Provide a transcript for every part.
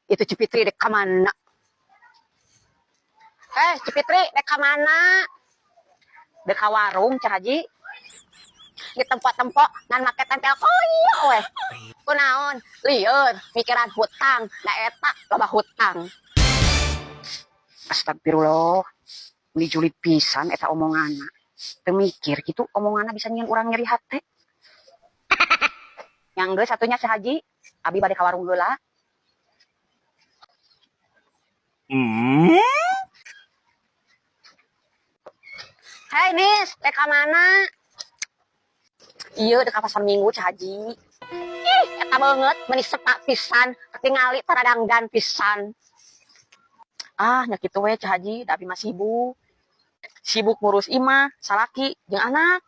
Itu Cipitri dek ka mana? Eh, Cipitri dek ka mana? Dek ka warung, Ceu Haji. Di tempo-tempo ngan make tempel koyo weh. Kunaon? Lieur, mikiran hutang, da eta loba hutang. Astagfirullah. Meni julid pisan eta omonganna. Teu mikir kitu omonganna bisa nyieun urang nyeri hate. Yang geus satunya Ceu Haji, abi bade ka warung heula. Hei Nis, dek ka mana? Iya, dek ka pasar Minggu, Ceu Haji. Ih, eta beungeut meni sepak pisan, katingali taradangdan pisan. Ah, nya kitu we Ceu Haji, da abi mah sibuk. Sibuk ngurus imah, salaki, jeung anak.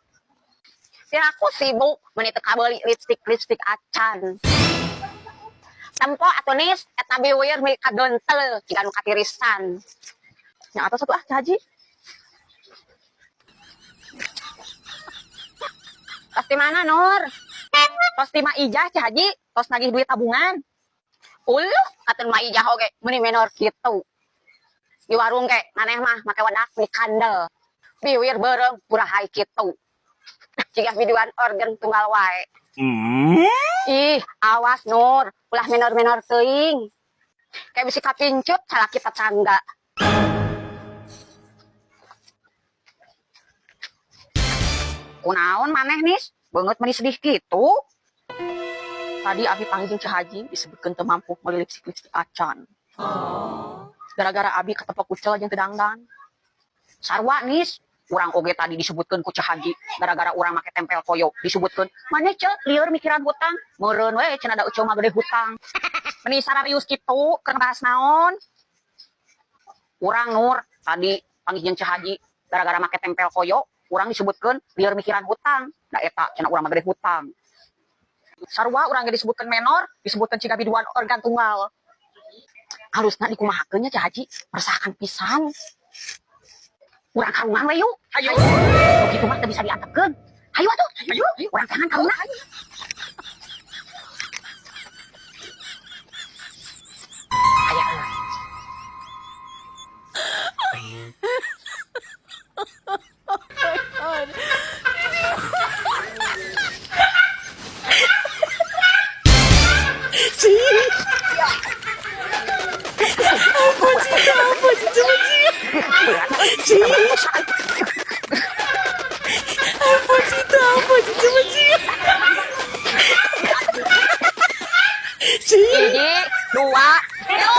Si aku sibuk meni teu kabeuli lipstik-lipstik acan. Tempo atuh Nis, eta biwir meni kagentel jiga nu katirisan. Nya atos atuh ah Ceu Haji. Tos di mana Nur? Tos di Ma Ijah Ceu Haji, tos nagih duit tabungan. Uluh, katan Ma Ijah oge meni menor kitu. Di warung ge maneh mah make wedak meni kandel. Biwir beureum purahai kitu. Jiga biduan organ tunggal wae. Ih, awas Nur, ulah menor-menor teuing. Kayak bisi kapincut salaki tetangga. Kunaon maneh Nis? Beungeut meni sedih kitu. Tadi abi panggil Ceu Haji disebutkeun teu mampu meuli lipstik-lipstik acan. Gara-gara abi katepok kucel jeung teu dangdan. Sarua Nis, urang oge tadi disebutkeun ku Ceu Haji gara-gara urang make tempel koyo disebutkeun maneh ce lieur mikiran hutang, meureun we cenah da Uceu mah gede hutang. Meni sararius kitu keur bahas naon? Urang Nur tadi panggil jeung Ceu Haji gara-gara make tempel koyo urang disebutkeun lieur mikiran hutang, da eta cenah urang mah gede hutang. Sarua urang ge disebutkeun menor, disebutkeun ciga biduan organ tunggal. Halusna dikumahakeun nya Ceu Haji, meresahkan pisan. Urang karungan we yuk. Ayo. Kitu mah teu bisa diantepkeun. Hayu atuh. Ayo. Urang tangan karungan. Aya euy. Hiji, dua, tilu.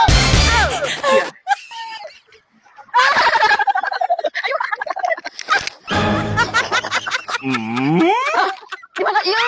Gimana iya?